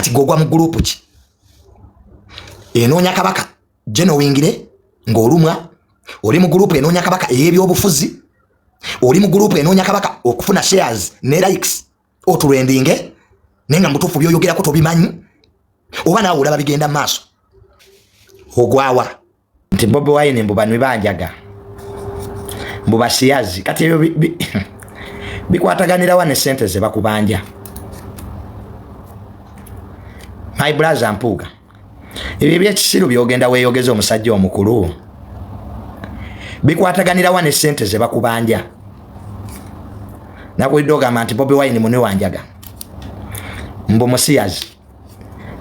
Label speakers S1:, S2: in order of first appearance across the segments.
S1: Kati gwogwa mu gurupu ki enoonya kabaka genowingire ng'olumwa? Oli mu gurupu enoonya kabaka ey'ebyobufuzi? Oli mu gurupu enoonya kabaka okufuna shares ne likes oturendinge, naye nga mutuufu byoyogerako tobimanyi, oba naawe olaba bigenda mu maaso? Ogwawa nti Bobi Wine mbu banwi banjaga, mbu basiyazi. Kati ebyo bikwataganirawa ne sente ze bakubanja? My brother Mpuuga, ebyo ebyekisiru byogenda weeyogeza omusajja omukulu bikwataganirawa ne sente ze bakubanja? Nakulidde ogamba nti Bobi Wine munwi wanjaga, mbu musiyazi,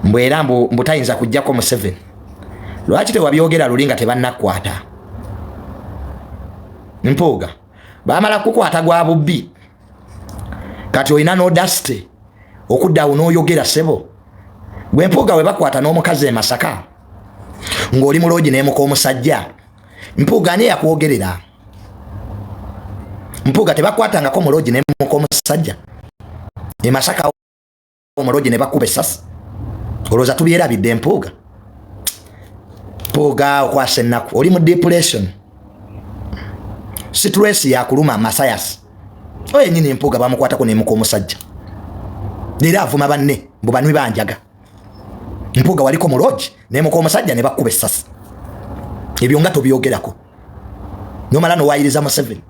S1: mbu era mbu tayinza kujjako Museveni. Lwaki tewabyogera luli nga tebannakwata? Mpuuga, bamala kukwata gwa bubbi, kati olina n'audacity okuddawo n'oyogera. Sebo gwe Mpuuga, we bakwata n'omukazi e Masaka ng'oli mu lodge n'emuka omusajja, Mpuuga, ani yakwogerera? Mpuuga, tebakwatangako mu lodge n'emuka omusajja e Masaka mu lodge ne bakuba essasi? Olowooza tubyerabidde? Mpuuga, Mpuuga, okwasa ennaku, oli mu depression, stress yakuluma masayas. Oyo yenyini Mpuuga bamukwatako nemuka omusajja, leero avuma banne mbu banwi banjaga. Mpuuga, waliko mu lodge nemuka omusajja ne bakuba essasi, ebyo nga tobyogerako, nomala nowayiriza Museveni,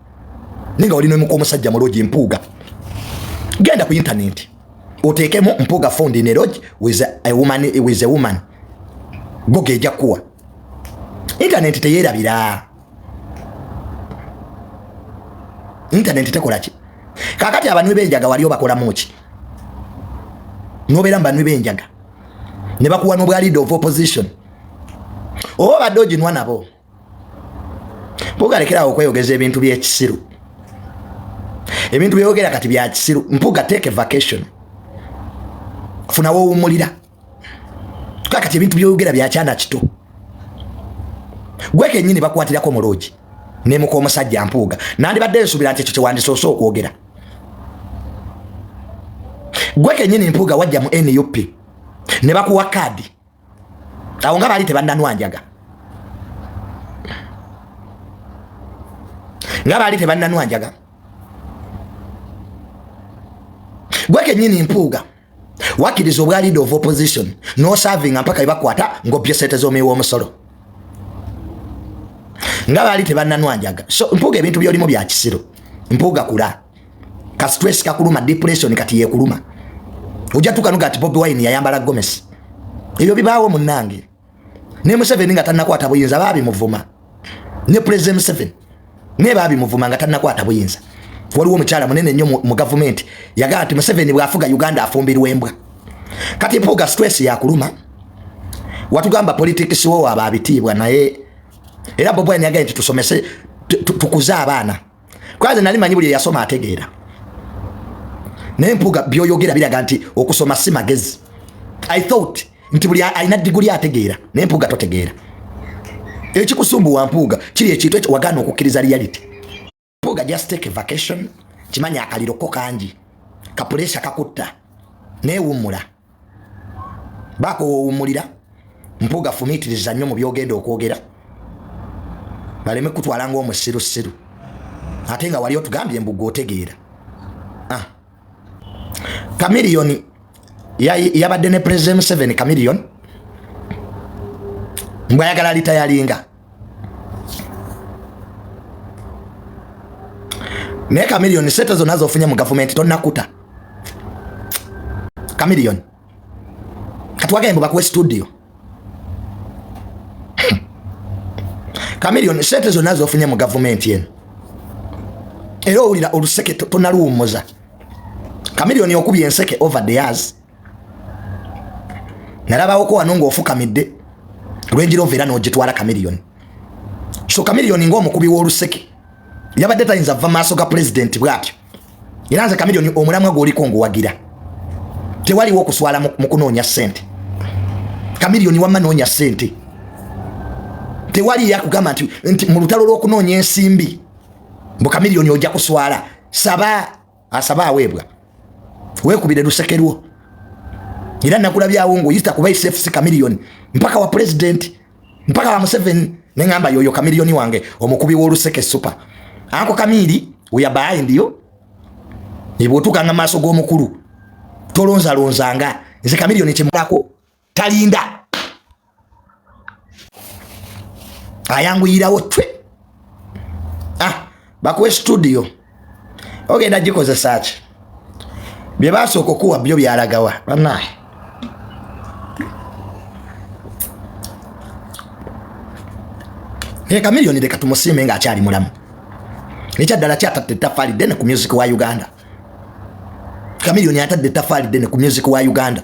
S1: naye nga wali nemuka omusajja mu lodge. Mpuuga, genda ku intaneti oteekemu "Mpuuga found in a lodge with a woman", with a woman, goga ejja kuwa. Intaneti teyerabira, intaneti tekola ki. Kakati abanywi b'enjaga wali obakolamu ki? Nobeera mu banywi b'enjaga ne bakuwa n'obwa leader of opposition, oba obadde oginwa nabo? Mpuuga, lekerawo okweyogeza ebintu byekisiru. Ebintu byeyogera kati bya kisiru. Mpuuga, take a vacation, funa wowumulira. Kakati ebintu byeyogera byakyana kito. Gwe kenyini bakwatirako mu lodge nemuka omusajja. Mpuuga, nandibadde nsuubira nti ekyo kyewandisoose okwogera. Gwe kenyini Mpuuga, wajja mu NUP ne bakuwa kaadi awo nga baali tebannanwanjaga, nga baali tebannanwanjaga. Gwe kenyini Mpuuga, wakkiriza obwa leader of opposition nosavinga mpaka webakwata ng'obye sente z'omuwi w'omusolo nga baali tebannanwanjaga. So Mpuuga, ebintu byolimu bya kisiru. Mpuuga, kula ka stress kakuluma, depression kati yekuluma. Ojja tukanuga ati Bobi Wine yayambala gomesi. Ebyo bibaawo munnange. Ne Museveni nga tannakwata buyinza baabimuvuma, ne President Museveni ne baabimuvuma nga tannakwata buyinza. Waliwo omukyala munene nnyo mu gavumenti yagamba nti Museveni bw'afuga Uganda afumbirwa embwa. Kati Mpuuga, stress yakuluma. Watugamba politics wo aba abitiibwa, naye era Bobi Wine yagambye nti tusomese, tukuze abaana. Kwaze nali manyi buli eyasoma ategeera, naye Mpuuga, byoyogera biraga nti okusoma si magezi. I thought nti buli alina diguli ategeera, naye Mpuuga, totegeera. Ekikusumbuwa Mpuuga kiri ekintu ekyo, wagaana okukkiriza reality. Mpuuga, just take a vacation. Kimanya akaliro ko kangi, ka pressure kakutta, neewummula, baako woowummulira. Mpuuga, fumiitiriza nnyo mu byogenda okwogera, baleme kutwala ngaomusirusiru, ate nga wali otugambye mbuga otegeera. Ah. Kamiliyoni yabadde ne President Museveni. Kamiliyoni mbwayagala litayalinga, naye Kamiliyoni, sente zonna zofunye mu gavumenti tonakuta. Kamiliyoni, kati wagambye bakuwe studio. Kamiliyoni, sente zonna zofunye mu gavumenti eno, era owulira oluseke tonaluwummuza. Kamiliyoni, okubye enseke over the years. Nalabawoko wano ng'ofukamidde lwenjirova era n'ogitwala. Kamiliyoni, so Kamiliyoni ng'omukubi w'oluseke yabadde tayinza va maaso ga pulezidenti bw'atyo. Era nze Kamiliyoni, omulamwa gw'oliko nguwagira. Tewaliwo okuswala mu kunoonya ssente. Kamiliyoni, wamma noonya ssente. Tewali yakugamba nti mu lutalo lw'okunoonya ensimbi mbu Kamiliyoni ojja kuswala. Saba, asaba aweebwa. Weekubire luseke lwo. Era nakulabyawo ngaoyita kuba isfc Chameleone mpaka wa president, mpaka wa Museveni, neŋamba yoyo Chameleone wange, omukubi w'oluseke super. Uncle Kamiri, we are behind you. Ebwotuukanga maaso g'omukulu tolonzalonzanga. Nze Chameleone kyemulako talinda, ayanguyirawo twe. Ah, bakuwe studio ogenda gikozesa ki? Bye basooka okuwa byo byalagawa banaye. Naye Chameleone leka tumusiime ng'akyali mulamu. Ekyaddala kyatadde ettafaali ddene ku music wa Uganda. Chameleone atadde ettafaali ddene ku music wa Uganda.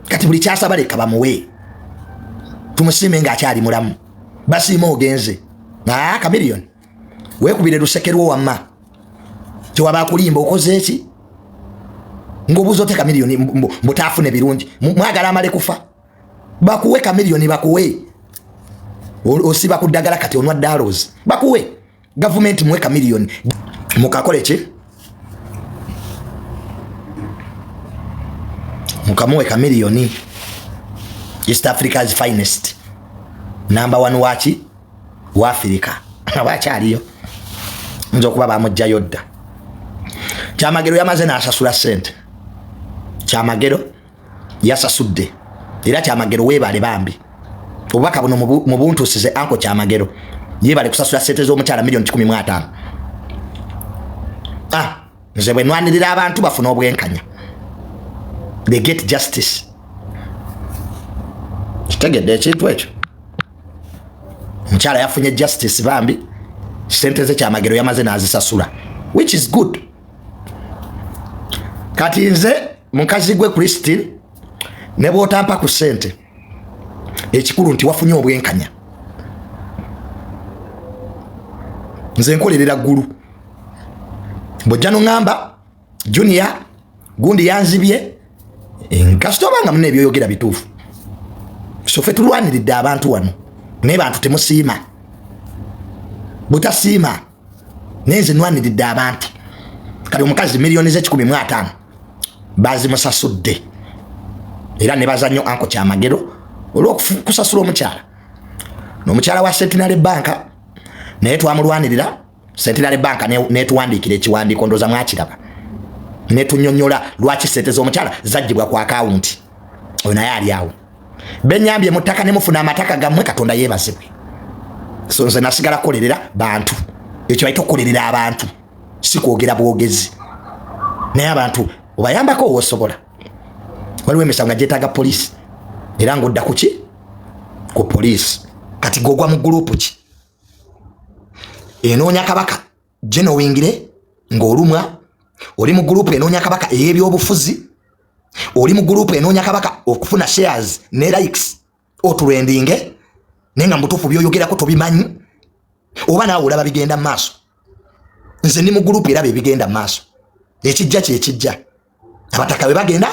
S1: Kati buli kyasaba leka bamuwe, tumusiime ng'akyali mulamu. Basiima ogenze. Ah, Chameleone weekubire luseke lwo wamma, tewaba akulimba. Okoze eki ng'obuuza ote Chameleone mbutaafune birungi? Mwagala amale kufa bakuwe? Chameleone bakuwe, osiba ku ddagala kati onwa dalos, bakuwe. Gavumenti muwe Chameleone mukakole ki? Mukamuwe Chameleone, East Africa's finest, number one waki wa Africa. Abakyaliyo nza okuba bamugjayo dda. Kyamagero yamaze n'asasula sente. Kyamagero yasasudde era Kyamagero weebale bambi. Obubaka buno mubuntuusize uncle Kyamagero, yeebale kusasula sente z'omukyala miliyoni 150. Ah, nze bwe nwanirira abantu bafuna obwenkanya, they get justice. Kitegedde ekintu ekyo? Omukyala yafunye justice bambi. Sente ze Kyamagero yamaze n'azisasula, which is good. Kati nze mukazi gwe Christine, ne bw'otampa ku ssente, ekikulu nti wafunye obwenkanya. Nze nkolerera ggulu. Bw'ojja noŋŋamba Junior gundi yanzibye, kasita obanga muna ebyoyogera bituufu. So fe tulwaniridde abantu wano, naye bantu temusiima, butasiima. Naye nze nwaniridde abantu. Kati omukazi miliyoni ze 150 bazimusasudde, era ne baza nnyo uncle Kyamagero olw'okusasula omukyala. N'omukyala wa Centenary Bank naye twamulwanirira. Centenary Bank netuwandiikira ekiwandiiko, ndooza mwakiraba, netunyonyola lwaki sente z'omukyala zaggyibwa ku akawunti. Oyo naye ali awo. Benyambye mu ttaka ne mufuna amataka gammwe, Katonda yeebazibwe. So nze nasigala kukolerera bantu. Ekyo bayita okukolerera abantu, si kwogera bwogezi, naye abantu obayambako owosobola. Waliwo emisango nga gyetaaga poliisi, era ngaodda kuki? Ku poliisi. Kati gogwa mu gurupu ki enoonya kabaka genowingire ng'olumwa? Oli mu gurupu enoonya kabaka ey'ebyobufuzi? Oli mu gurupu enoonya kabaka okufuna shares ne likes, otrendinge, naye nga mubutuufu byoyogerako tobimanyi, oba naawe olaba bigenda mu maaso? Nze ndi mu gurupu eraba ebigenda mu maaso. Ekijja kyekijja. Abataka bwe bagenda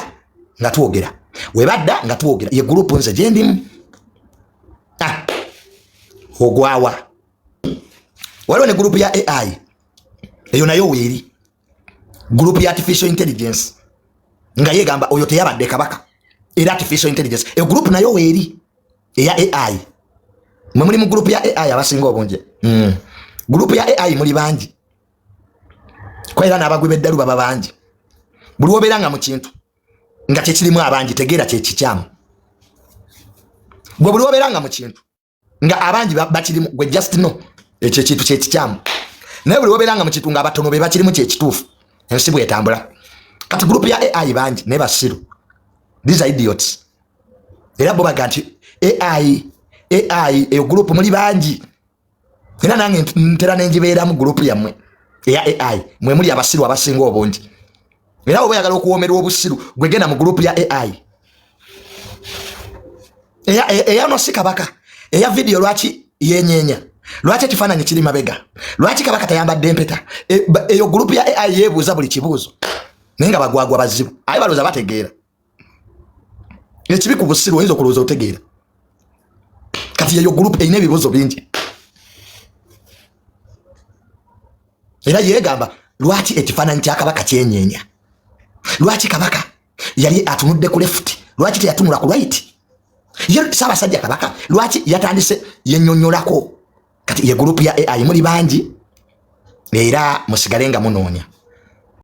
S1: nga twogera, we badda nga twogera. Ye gurupu nze gyendimu. Ah, ogwawa. Waliwo ne gurupu ya AI, eyo nayo weeri, gurupu ya artificial intelligence, nga yegamba oyo teyabadde kabaka. Era artificial intelligence eyo gurupu nayo weeri, eya AI. Mwe muli mu gurupu ya AI abasinga obungi. Gurupu ya AI muli bangi, ko era n'abagwi b'eddalu baba bangi. Buli wobeera nga mu kintu nga kyekirimu abangi, tegeera kyekikyamu. Gwe buli wobeera nga mu kintu nga abangi bakirimu, gwe just know ekyo ekintu kyekikyamu. Naye buli wobeera nga mu kintu nga abatono be bakirimu, kyekituufu. Ensi bwetambula. Kati gurupu ya AI bangi naye basiru, these are idiots. Era bo baga nti AI, AI eyo gurupu muli bangi, era nange ntera nenjibeeramu. Gurupu yammwe eya AI mwe muli abasiru abasinga obungi. Era oba oyagala okuwoomerwa obusiru, gwe genda mu gurupu ya AI eya no si kabaka, eya vidiyo. Lwaki yenyenya? Lwaki ekifaananyi kiri mabega? Lwaki kabaka tayambadde empeta? Eyo gurupu ya AI yeebuuza buli kibuuzo, naye nga bagwagwa bazibu, aye balowooza bategeera. Ekibi ku busiru, oyinza okulowooza otegeera. Kati yeyo gurupu erina ebibuuzo bingi, era yeegamba lwaki ekifaananyi kya kabaka kyenyenya, lwaki kabaka yali atunudde ku left, Lwaki teyatunula ku right? Ye Ssaabasajja Kabaka lwaki yatandise yenyonyolako? Kati ye group ya AI, muli bangi, era musigale nga munoonya.